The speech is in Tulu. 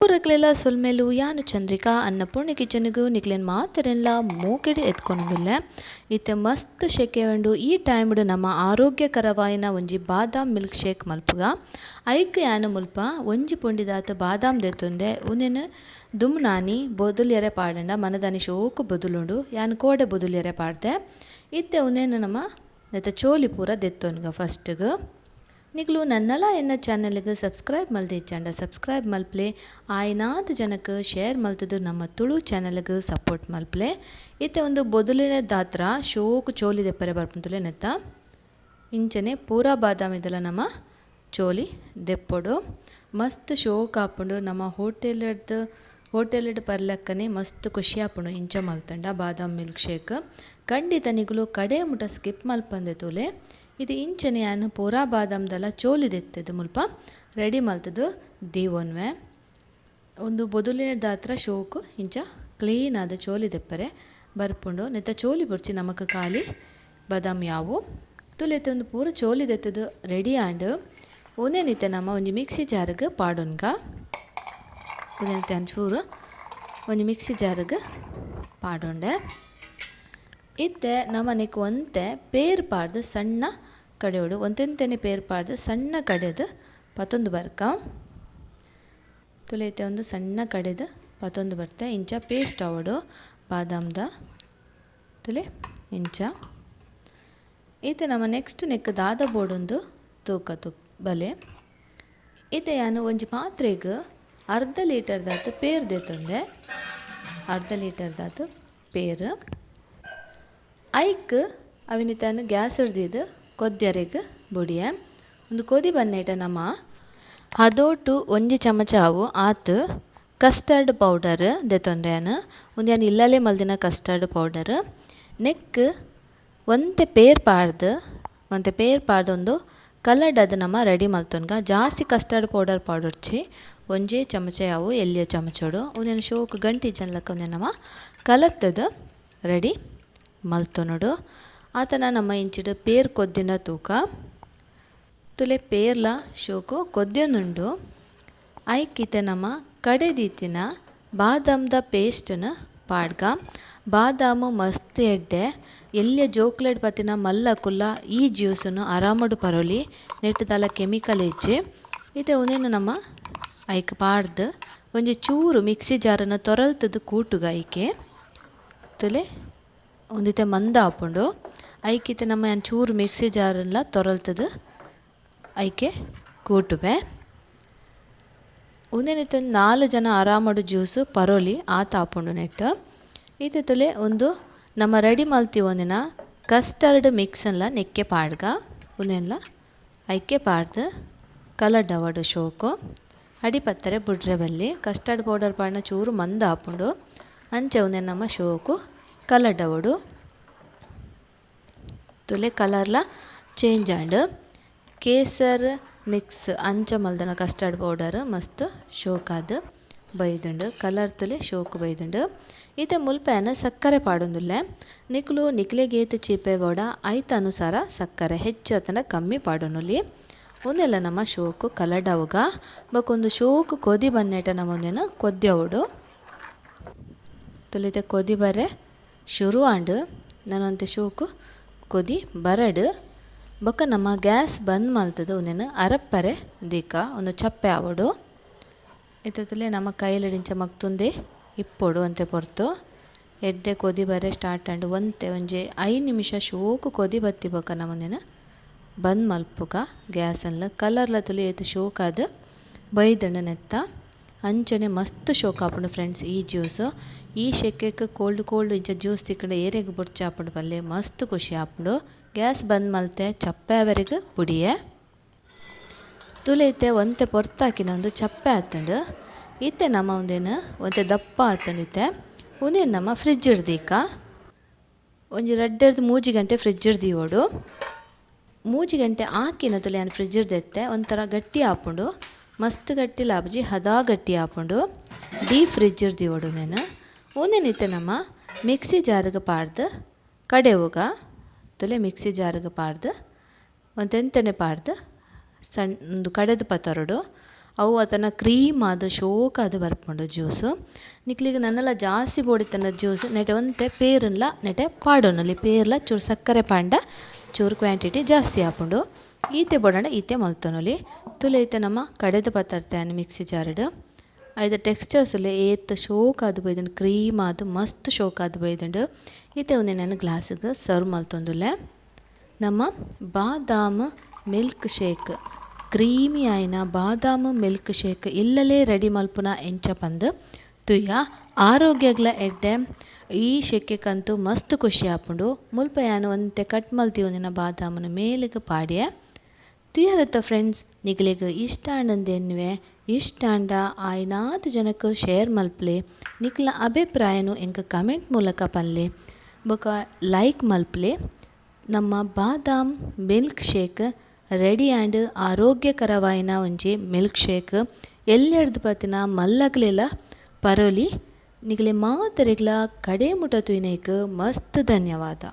ಪೂರಕ್ಲೆಲ ಸೊಲ್ಮೆಲು. ಯಾನು ಚಂದ್ರಿಕಾ ಅನ್ನಪೂರ್ಣ ಕಿಚನ್ಗ್ ನಿಕ್ಲೆನ್ ಮಾತೆರೆನ್ಲ ಮೋಕೆಡ್ ಎತ್ಕೊನೊಂದುಲ್ಲೆ. ಇತ್ತೆ ಮಸ್ತ್ ಶೆಕೆ ಉಂಡು. ಈ ಟೈಮ್ಡ್ ನಮ್ಮ ಆರೋಗ್ಯಕರವಾಯಿನ ಒಂಜಿ ಬಾದಾಮ್ ಮಿಲ್ಕ್ ಶೇಕ್ ಮಲ್ಪುಗ. ಐಕ್ ಯಾನ್ ಮುಲ್ಪ ಒಂಜಿ ಪುಂಡಿದಾತ್ ಬಾದಾಮ್ ದೆತ್ತೊಂದೆ. ಉಂದೆನ್ ದುಮ್ನಾನಿ ಬೊದುಲ್ಯರೆ ಪಾಡಂಡ ಮನದಾನಿ ಶೋಕು ಬೊದುಲುಂಡು. ಯಾನ್ ಕೋಡೆ ಬೊದುಲ್ಯರೆ ಪಾಡ್ದೆ. ಇತ್ತೆ ಉಂದೆನ್ ನಮ ನೆತ್ತ ಚೋಲಿ ಪೂರ ದೆತ್ತೊನ್ಗ ಫಸ್ಟ್ಗ್. ನಿಕುಲು ನನ್ನಲ ಎನ್ನ ಚಾನೆಲ್ಗ್ ಸಬ್ಸ್ಕ್ರೈಬ್ ಮಲ್ದಿಜ್ಜಂಡ ಸಬ್ಸ್ಕ್ರೈಬ್ ಮಲ್ಪ್ಲೆ, ಆಯಿನಾತ್ ಜನಕ್ ಶೇರ್ ಮಲ್ತುದು ನಮ್ಮ ತುಳು ಚಾನೆಲ್ಗ್ ಸಪೋರ್ಟ್ ಮಲ್ಪ್ಲೆ. ಇತ್ತೆ ಒಂದು ಬೊದುಲಿನ ದಾತ್ರ ಶೋಕು ಚೋಲಿ ದೆಪ್ಪರೆ ಬರ್ಪುಂತುಲೆ ನೆತ್ತ. ಇಂಚನೆ ಪೂರಾ ಬಾದಾಮಿದಲ ನಮ್ಮ ಚೋಲಿ ದೆಪ್ಪೊಡು. ಮಸ್ತ್ ಶೋಕ್ ಆಪುಂಡು. ನಮ್ಮ ಹೋಟೆಲ್ಡ್ದ್ ಹೋಟೆಲ್ಡ್ ಪರ್ಲಕ್ಕನೆ ಮಸ್ತ್ ಖುಷಿ ಆಪುಂಡು ಇಂಚ ಮಲ್ತಂಡ ಬಾದಾಮ್ ಮಿಲ್ಕ್ ಶೇಕ್. ಖಂಡಿತ ನಿಕುಲು ಕಡೆ ಮುಟ ಸ್ಕಿಪ್ ಮಲ್ಪಂದೆ ತೂಲೆ. ಇದು ಇಂಚನೆ ಯಾನ್ ಪೂರಾ ಬಾದಾಮ್ದಲ ಚೋಲಿ ದೆತ್ತದು ಮುಲ್ಪ ರೆಡಿ ಮಲ್ತದು ದೀವೊನ್ವೆ. ಉಂದು ಬೊದುಲಿನ ದಾತ್ರ ಶೋಕು ಇಂಚ ಕ್ಲೀನ್ ಆದ್ ಚೋಲಿ ದೆಪ್ಪರೆ ಬರ್ಪುಂಡು. ನೆತ್ತ ಚೋಲಿ ಬೊರ್ಚಿ ನಮಕ್ ಖಾಲಿ ಬಾದಾಮ್ ಯಾವು. ತುಲೆತ್ ಉಂದು ಪೂರ ಚೋಲಿ ದೆತ್ತದು ರೆಡಿ ಆಂಡ್. ಉಂದೆನಿತ್ತೆ ನಮ ಒಂಜಿ ಮಿಕ್ಸಿ ಜಾರ್ಗ್ ಪಾಡೊನ್ಗ. ಉಂದೆನಿತ್ತೆ ಒಂಚೂರು ಒಂಜಿ ಮಿಕ್ಸಿ ಜಾರ್ಗ್ ಪಾಡೊಂಡೆ. ಇತ್ತೆ ನಮನೆಕ್ ಒಂತೆ ಪೇರ್ ಪಾಡ್ದು ಸಣ್ಣ ಕಡೆಯೋಡು, ಒಂತೆಂತೆನೆ ಪೇರ್ ಪಾಡ್ದು ಸಣ್ಣ ಕಡೆದು ಪತೊಂದು ಬರ್ಕ. ತುಲೆತೆ ಒಂದು ಸಣ್ಣ ಕಡೆದು ಪತೊಂದು ಬರ್ತೆ. ಇಂಚ ಪೇಸ್ಟ್ ಆವಡು ಬಾದಾಮ್ದ ತುಲೆ ಇಂಚ. ಇತ್ತೆ ನಮ್ಮ ನೆಕ್ಸ್ಟ್ ನೆಕ್ ದಾದ ಬೋಡೊಂದು ತೂಕ ಬಲೆ. ಇತ್ತೆ ಯಾನು ಒಂಜಿ ಪಾತ್ರೆಗ್ ಅರ್ಧ ಲೀಟರ್ ದಾತ್ ಪೇರ್ ದೆತ್ತೊಂದೆ. ಅರ್ಧ ಲೀಟರ್ ದಾತ್ ಪೇರ್ ಐಕ್ ಅವಿನಿತಾನ್ ಗ್ಯಾಸ್ ಹಿಡ್ದಿದ್ದು ಕೊದ್ಯರೆಗ್ ಬೊಡಿಯ. ಒಂದು ಕೊದಿ ಬನ್ನೇಟ ನಮ್ಮ ಅದೋಟು ಒಂಜಿ ಚಮಚ ಅವು ಆತ್ ಕಸ್ಟರ್ಡ್ ಪೌಡರ್ ದೆತ್ತೊಂದೆ. ಯಾನು ಉಂದು ಯಾನ್ ಇಲ್ಲಲೇ ಮಲ್ದಿನ custard powder. Neck ಒಂತೆ ಪೇರ್ ಪಾಡ್ದು ಒಂತೆ ಪೇರ್ ಪಾಡ್ದು ಒಂದು ಕಲರ್ಡ್ ಅದು ನಮ್ಮ ರೆಡಿ ಮಲ್ತೊನ್ಗ. ಜಾಸ್ತಿ ಕಸ್ಟರ್ಡ್ ಪೌಡರ್ ಪಾಡೊಡ್ಚಿ, ಒಂಜೇ ಚಮಚ ಅವು ಎಲ್ಯ ಚಮಚೋಡು. ಉಂದೆನ್ ಶೋಕ್ ಗಂಟಿ ಜನ್ಲಕ್ಕ ಉಂದೆನ್ ನಮ್ಮ ಕಲತ್ತದು ರೆಡಿ ಮಲ್ತೊನೊಡು. ಆತನ ನಮ್ಮ ಇಂಚಿಡ್ ಪೇರ್ ಕೊದ್ದಿನ ತೂಕ ತುಲೆ ಪೇರ್ಲ ಶೋಕು ಕೊದ್ಯೊಂದುಂಡು. ಐಕಿತೆ ನಮ್ಮ ಕಡೆದೀತಿನ ಬಾದಾಮ್ದ ಪೇಸ್ಟ್ನ ಪಾಡ್ಗ. ಬಾದಾಮು ಮಸ್ತ್ ಎಡ್ಡೆ. ಎಲ್ಯ ಜೋಕ್ಲೆಡ್ ಪತ್ತಿನ ಮಲ್ಲ ಕುಲ್ಲ ಈ ಜ್ಯೂಸನ್ನು ಆರಾಮಡು ಪರೊಲಿ. ನೆಟ್ಟುದಲ ಕೆಮಿಕಲ್ ಇಜ್ಜಿ. ಇತ್ತೆ ಉಂದೆನ್ ನಮ್ಮ ಐಕ್ ಪಾಡ್ದು ಒಂಜಿ ಚೂರು ಮಿಕ್ಸಿ ಜಾರನ್ನು ತೊರಲ್ತದು ಕೂಟುಗ ಐಕೆ. ತುಲೆ ಒಂದಿತ್ತೆ ಮಂದ ಆಪುಂಡು. ಐಕಿತ್ತೆ ನಮ್ಮ ಚೂರು ಮಿಕ್ಸಿ ಜಾರನ್ಲ ತೊರಲ್ತದು ಐಕೆ ಕೂಟುವೆ. ಉಂದೆನಿತ್ತೆ ಒಂದು 4 ಜನ ಆರಾಮಡು ಜ್ಯೂಸ್ ಪರೋಲಿ ಆತ ಆಪುಂಡು ನೆಟ್. ಇತ್ತೆ ತುಲೆ ಒಂದು ನಮ್ಮ ರೆಡಿ ಮಲ್ತಿ ಒಂದಿನ ಕಸ್ಟರ್ಡ್ ಮಿಕ್ಸನ್ಲ ನೆಕ್ಕೆ ಪಾಡ್ಗ. ಉಂದೆನ್ಲ ಐಕೆ ಪಾಡ್ದು ಕಲರ್ ಡವಡು ಶೋಕು ಅಡಿ ಪತ್ತರೆ ಬುಡ್ರೆ ಬಲ್ಲಿ. ಕಸ್ಟರ್ಡ್ ಪೌಡರ್ ಪಾಡ್ನ ಚೂರು ಮಂದ ಆಪುಂಡು. ಅಂಚೆ ಉಂದೆನ್ ನಮ್ಮ ಶೋಕು ಕಲರ್ ಡವಡು. ತುಲೆ ಕಲರ್ಲ ಚೇಂಜ್ ಆಂಡ್. ಕೇಸರ್ ಮಿಕ್ಸ್ ಅಂಚ ಮಲ್ದನ ಕಸ್ಟರ್ಡ್ ಪೌಡರ್ ಮಸ್ತ್ ಶೋಕಾದ್ ಬೈದುಂಡು. ಕಲರ್ ತುಲೆ ಶೋಕು ಬೈದುಂಡು. ಇತ್ತೆ ಮುಲ್ಪೆನ ಸಕ್ಕರೆ ಪಾಡೊಂದುಲ್ಲೆ. ನಿಕುಲು ನಿಕ್ಲೆಗೇತ್ ಚೀಪೆ ಬೋಡ ಐತ ಅನುಸಾರ ಸಕ್ಕರೆ ಹೆಚ್ಚು ಅತನ ಕಮ್ಮಿ ಪಾಡೊನುಲಿ. ಉಂದೆಲ್ಲ ನಮ್ಮ ಶೋಕು ಕಲರ್ಡವುಗ. ಬೊಕೊಂದು ಶೋಕು ಕೊದಿ ಬನ್ನೇಟ ನಮ್ಮ ಒಂದೇನು ಕೊದ್ಯವುಡು. ತುಲಿತೆ ಕೊದಿ ಬರೆ ಶುರು ಆಂಡ್. ನಾನೊಂತೆ ಶೋಕು ಕೊದಿ ಬರಡು. ಬೊಕ್ಕ ನಮ್ಮ ಗ್ಯಾಸ್ ಬಂದ್ ಮಲ್ತದು ಉಂದೆನ್ ಅರಪ್ಪರೆ ದೀಕ ಒಂದು ಚಪ್ಪೆ ಆವೊಡು. ಇತ್ತೆ ತುಲೆ ನಮ್ಮ ಕೈಲಡಿಂಚ ಮಗ್ತುಂದೆ ಇಪ್ಪೊಡು ಅಂತೆ ಪೊರ್ತು. ಎಡ್ಡೆ ಕೊದಿ ಬರೆ ಸ್ಟಾರ್ಟ್ ಆಂಡ್. ಒಂತೆ ಒಂಜಿ 5 ನಿಮಿಷ ಶೋಕು ಕೊದಿ ಬತ್ತಿ ಬೊಕ್ಕ ನಮ್ಮ ಉಂದೆನ್ ಬಂದ್ ಮಲ್ಪುಗ ಗ್ಯಾಸನ್ಲ. ಕಲರ್ಲ ತುಲೆ ಏತ್ ಶೋಕಾದ್ ಬೈದಂಡ ನೆತ್ತ. ಅಂಚನೆ ಮಸ್ತ್ ಶೋಕ್ ಆಪುಂಡು ಫ್ರೆಂಡ್ಸ್ ಈ ಜ್ಯೂಸು. ಈ ಶೆಕೆಕ್ ಕೋಲ್ಡ್ ಕೋಲ್ಡ್ ಇಂಚ ಜ್ಯೂಸ್ ತಿಕ್ಕಂಡ ಏರೆಗ್ ಬೊರ್ಚಿ ಆಪುಂಡು ಪಲ್ಲೆ, ಮಸ್ತ್ ಖುಷಿ ಆಪುಂಡು. ಗ್ಯಾಸ್ ಬಂದ್ ಮಲ್ತೆ ಚಪ್ಪೆ ಅವರೆಗ್ ಬುಡಿಯೆ. ತುಲೆ ಇತ್ತೆ ಒಂತೆ ಪೊರ್ತಾಕಿನ ಒಂದು ಚಪ್ಪೆ ಆತುಂಡು. ಇತ್ತೆ ನಮ್ಮ ಉಂದೆನ್ ಒಂತೆ ದಪ್ಪ ಆತುಂಡು. ಇತ್ತೆ ಉಂದೆನ್ ನಮ್ಮ ಫ್ರಿಜ್ ದೀಕ ಒಂಜಿ 2-3 ಗಂಟೆ ಫ್ರಿಜ್ ದೀವೊಡು. 3 ಗಂಟೆ ಆಕಿನ ತುಲೆ ಯಾನ್ ಫ್ರಿಜ್ ದೆತ್ತೆ ಒಂಥರ ಗಟ್ಟಿ ಆಪುಂಡು. ಮಸ್ತ್ ಗಟ್ಟಿ ಲಾಬುಜಿ, ಹದಾ ಗಟ್ಟಿ ಆಪುಂಡು. ಡೀಪ್ ಫ್ರಿಜ್ ದೀವೊಡು ಉಂದೆನ್. ಉಂದೆನ್ ಇತ್ತೆ ನಮ್ಮ ಮಿಕ್ಸಿ ಜಾರ್ಗ್ ಪಾಡ್ದು ಕಡೆವುಗ. ತುಲೆ ಮಿಕ್ಸಿ ಜಾರ್ಗ್ ಪಾಡ್ದು ಒಂತೆಂತೆನೆ ಪಾಡ್ದು ಸಣ್ಣ ಒಂದು ಕಡೆದು ಪತರೊಡು. ಅವು ಅತನ ಕ್ರೀಮ್ ಆದ್ ಶೋಕಾದ್ ಬರ್ಪುಂಡು ಜ್ಯೂಸ್. ನಿಕ್ಲೆಗ್ ನನಲ ಜಾಸ್ತಿ ಬೋಡಿತ್ತಂಡ ಜ್ಯೂಸ್ ನೆಟೆ ಒಂತೆ ಪೇರುನ್ಲ ನೆಟೆ ಪಾಡೊನೊಲಿ. ಪೇರ್ಲ ಚೂರು ಸಕ್ಕರೆ ಪಾಂಡ ಚೂರು ಕ್ವಾಂಟಿಟಿ ಜಾಸ್ತಿ ಆಪುಂಡು. ಈತೆ ಬೋಡಾಂಡ ಈತೆ ಮಲ್ತೊನೊಲಿ. ತೂಲೆ ಇತ್ತೆ ನಮ ಕಡೆದ್ ಪತರ್ತೆ ಮಿಕ್ಸಿ ಜಾರ್ಡ್. ಐತ ಟೆಕ್ಸ್ಚರ್ಸ್ ಉಲ್ಲೆ ಏತ್ ಶೋಕಾದ್ ಬೈದುಂಡು, ಕ್ರೀಮ್ ಆದ್ ಮಸ್ತ್ ಶೋಕಾದ್ ಬೈದುಂಡು. ಇತ್ತೆ ಉಂದೆನ್ ಯಾನ್ ಗ್ಲಾಸ್ಗ್ ಸರ್ವ್ ಮಲ್ತೊಂದುಲ್ಲೆ. ನಮ್ಮ ಬಾದಾಮ್ ಮಿಲ್ಕ್ ಶೇಕ್, ಕ್ರೀಮಿ ಆಯಿನ ಬಾದಾಮ್ ಮಿಲ್ಕ್ ಶೇಕ್ ಇಲ್ಲಲೇ ರೆಡಿ ಮಲ್ಪುನ ಎಂಚ ಪಂದ್ ತೂಯ. ಆರೋಗ್ಯಗ್ಲ ಎಡ್ಡೆ, ಈ ಶೆಕೆಕಂತೂ ಮಸ್ತ್ ಖುಷಿ ಆಪುಂಡು. ಮುಲ್ಪ ಯಾನ್ ಒಂತೆ ಕಟ್ ಮಲ್ತಿ ಒಂದಿನ ಬಾದಾಮನ್ ಮೇಲೆಗ್ ಪಾಡ್ಯೆ. ತೂಯರತ್ತ ಫ್ರೆಂಡ್ಸ್, ನಿಗಲೆಗ್ ಇಷ್ಟ ಆಂಡಂದ್ ಎನ್ನುವೆ. ಇಷ್ಟ ಆಂಡ ಆಯಿನಾತ್ ಜನಕ್ ಶೇರ್ ಮಲ್ಪುಲೆ. ನಿಕ್ಲೆನ ಅಭಿಪ್ರಾಯನು ಎಂಕ್ ಕಮೆಂಟ್ ಮೂಲಕ ಪನ್ಲೆ. ಬೊಕ ಲೈಕ್ ಮಲ್ಪುಲೆ. ನಮ್ಮ ಬಾದಾಮ್ ಮಿಲ್ಕ್ ಶೇಕ್ ರೆಡಿ ಆಂಡ್. ಆರೋಗ್ಯಕರವಾಯಿನ ಒಂಜಿ ಮಿಲ್ಕ್ ಶೇಕ್. ಎಲ್ಲೆರ್ದ್ ಪತಿನ ಮಲ್ಲಕ್ಲೆಲ ಪರೊಲಿ. ನಿಗಲೆ ಮಾತೆರೆಗ್ಲಾ ಕಡೆ ಮುಟ ತೂಯಿನೈಕ್ ಮಸ್ತ್ ಧನ್ಯವಾದ.